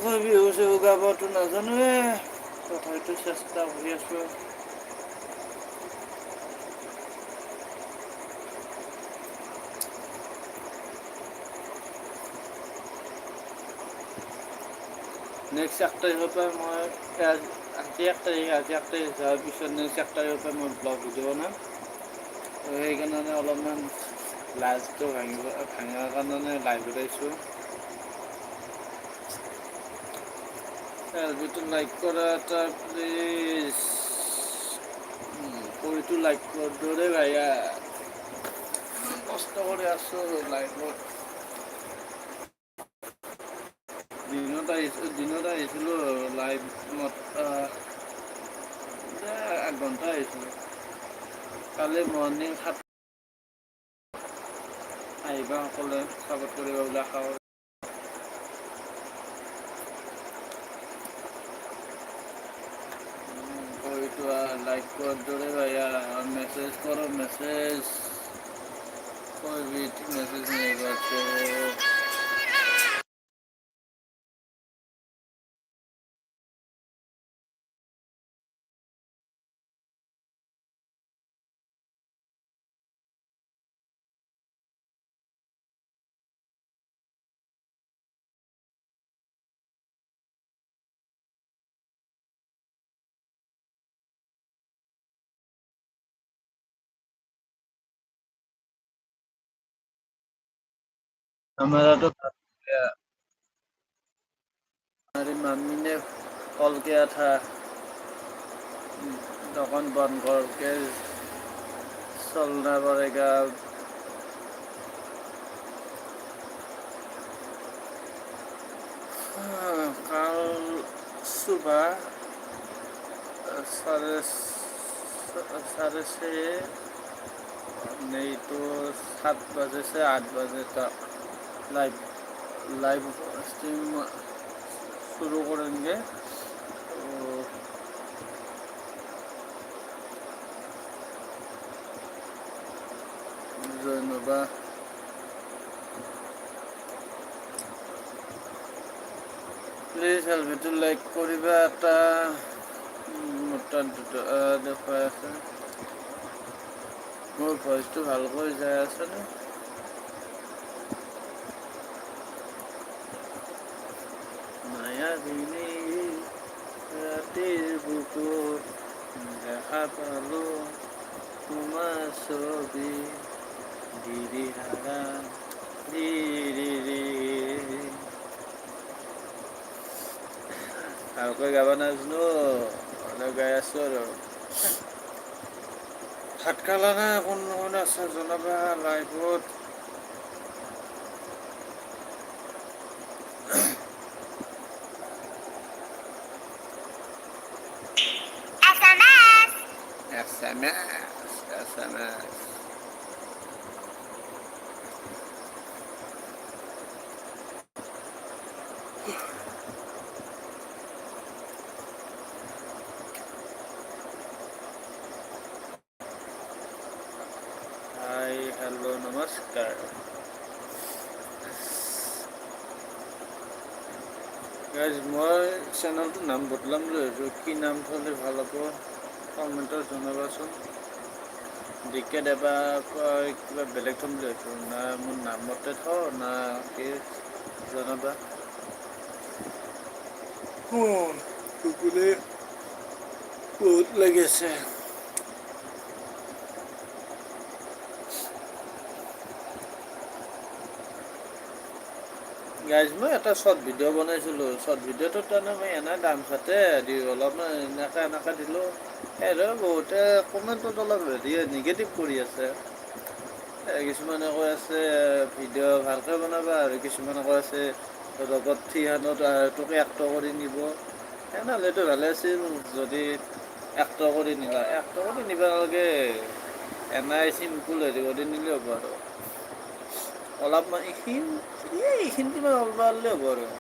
ভালকৈ বিহু চিহু গাবতো নাজানোৱে, তথাপিতো চেষ্টা কৰি আছোঁ। নেক্সট 1 তাৰিখৰ পৰা মই, আজি 1 তাৰিখ, আজি 1 তাৰিখ যোৱাৰ পিছত নেক্সট 1 তাৰিখৰ পৰা মই ব্লগ ভিডিঅ' বনাম। সেইকাৰণে অলপমান লাজটো ভাঙিব ভাঙাৰ কাৰণে লাইভত আহিছোঁ। এলবিটো লাইক কৰা এটা প্লিজ। কৰিটো লাইক কৰ দৰে ভাইয়া, কষ্ট কৰি আছোঁ লাইভত। দিনত আহিছোঁ, দিনত আহিছিলোঁ লাইভত, 1 ঘণ্টা আহিছিলোঁ। কালি মৰ্ণিং 7 আহিবা, সকলোৱে চাপৰ্ট কৰিবা বুলি আশা কৰোঁ। कोई लाइक कर दो रे भैया, मैसेज करो मैसेज। कोई भी मैसेज नहीं करते। हमारा तो गया। हमारी मम्मी ने कॉल किया था, दुकान बंद करके चलना पड़ेगा। कल सुबह 6:30, नहीं तो 7 बजे से 8 बजे तक लाइव लाइव स्ट्रीम शुरू करेंगे। तो জইন হ'বা। প্লিজ হেলভিটো লাইক কৰিবা এটা। মোৰ তাত দুটা দেখুৱাই আছে। মোৰ ভইচটো ভালকৈ যাই আছেনে? মায়াবিনী ৰাতিৰ বুকুত দেখা পালো তোমাৰ ছবি, দিৰি হাৰা দিৰি ৰি। ভালকৈ গাব নাজানো, হ'লেও গাই আছো আৰু। ভাত খালা না? কোন কোন আছে জনাবা লাইভত। SMS. SMS, SMS. Hi, hello, নমস্কাৰ। গাইজ, মই চেনেলটোৰ নাম বদলাম বুলি ভাবিছোঁ। কি নাম থ'লে ভাল হ'ব, কমেণ্টত জনাবাচোন। ডিকে দেৱা কিবা বেলেগ থ'ম বুলি ভাবিছোঁ না, মোৰ নামতে থওঁ না কি, জনাবা। টোপনি বহুত লাগিছে। গাইজ, মই এটা শ্বৰ্ট ভিডিঅ' বনাইছিলোঁ। শ্বৰ্ট ভিডিঅ'টোত তাৰমানে মই এনে ডান্সতে দি অলপমান এনেকৈ এনেকৈ দিলোঁ। সেই বহুতে কমেণ্টত অলপ হেৰি নিগেটিভ কৰি আছে। কিছুমানে কৈ আছে ভিডিঅ' ভালকৈ বনাবা আৰু কিছুমানে কৈ আছে ৰবট থ্ৰীখনত তোকে এক্ট কৰি নিব। তেনেহ'লেতো ভালে আছিল যদি এক্ট কৰি নিলা। এক্ট কৰি নিব নালাগে, এনাই চিম্পুল হেৰি কৰি নিলে হ'ব আৰু। অলপমান এইখিনি, এইখিনি কিমান অলপ পাৰিলে হ'ব আৰু।